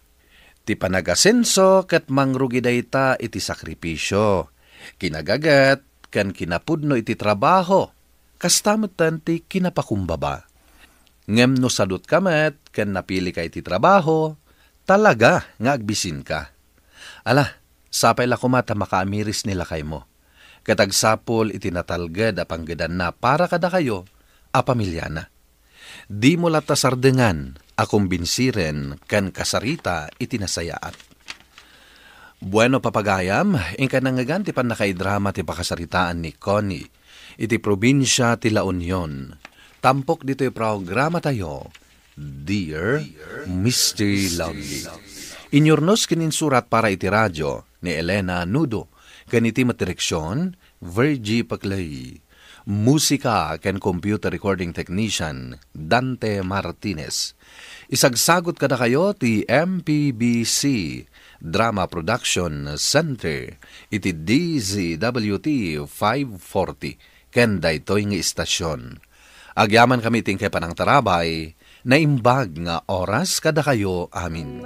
Ti panagasenso ket mangrugi dayta iti sakripisio, kinagaget, ken kinapudno iti trabaho. Kasta metten ti kinapakumbaba. Ngem no sadutka met ken napilika iti trabaho, talaga nga agbisinka. Ala, sapay la koma ta makaamiris ni lakaymo. Ket agsapul iti natalged a panggedanna para kadakayo a pamiliana. Dimo latta sardengan a kumbinsiren ken kasarita iti nasayaat. Bueno, papagayam, inka nangngegan ti pannakaidrama ti pakasaritaan ni Connie iti probinsia ti La Union. Tampok ditoy programatayo, Dear Mister Lovely. Inyurnos ken insurat para iti radio ni Elena Nudo, ken iti met direksion, Virgie Paclay. Musika ken computer recording technician, Dante Martinez. Isagsagot kadakayo ti M P B C Drama Production Center iti D Z W T five forty ken daytoy nga istasion. Agyamankami ti inkay panangtarabay, naimbag nga oras kadakayo amin.